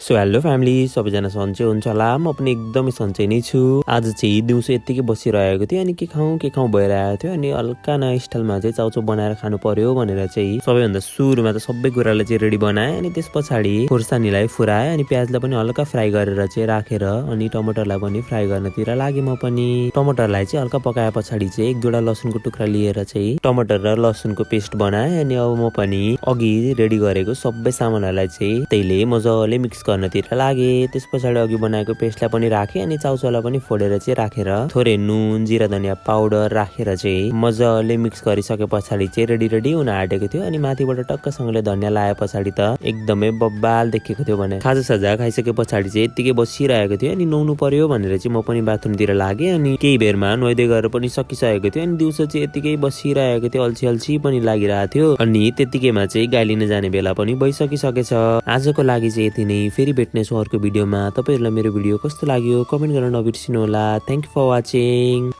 So hello family सबैजना सन्चै हुन्छ होला। म पनि एकदमै सन्चै नै छु। आज चाहिँ दिउँसो यत्तिकै बसिरहेको थिएँ अनि के खाउँ भइरहेको थियो अनि हल्का नयाँ स्टाइलमा चाहिँ चाउचाउ बनाएर खानु पर्यो भनेर चाहिँ सबैभन्दा सुरुमा त सबै कुरालाई चाहिँ रेडी बनाएँ अनि त्यस पछाडि खोर्सानीलाई फुराएँ अनि प्याजलाई पनि हल्का फ्राई गरेर चाहिँ राखेर अनि टमाटरलाई पनि फ्राई गर्नतिर लागेँ। म पनि टमाटरलाई चाहिँ हल्का पकाए पछाडि चाहिँ एक दुईवटा लसुनको टुक्रा लिएर चाहिँ टमाटर र लसुनको पेस्ट बनाएँ अनि अब म पनि अघि रेडी गरेको सबै सामानहरूलाई चाहिँ त्यहीले मजाले मिक्स गर्नतिर लागे। त्यस पछाडि अघि बनाएको पेस्टलाई पनि राखेँ अनि चाउचाउलाई पनि फोडेर चाहिँ राखेर थोरै नुन जिरा धनिया पाउडर राखेर चाहिँ मजाले मिक्स गरिसके पछाडि चाहिँ रेडी हुन आँटेको थियो अनि माथिबाट टक्कसँगले धनिया लाए पछाडि त एकदमै बब्बाल देखेको थियो। भने खाजा साजा खाइसके पछाडि चाहिँ यत्तिकै बसिरहेको थियो अनि नुहाउनु पर्यो भनेर चाहिँ म पनि बाथरुमतिर लागेँ अनि केही बेरमा नुहाइदिए गरेर पनि सकिसकेको थियो अनि दिउँसो चाहिँ यत्तिकै बसिरहेको थियो। अल्छी पनि लागिरहेको थियो अनि त्यतिकैमा चाहिँ गाई लिन जाने बेला पनि भइसकिसकेछ। आजको लागि चाहिँ यति नै, फेरि भेट्नेछु अर्को भिडियोमा। तपाईँहरूलाई मेरो भिडियो कस्तो लाग्यो कमेन्ट गर्न नबिर्सिनु होला। Thank you for watching.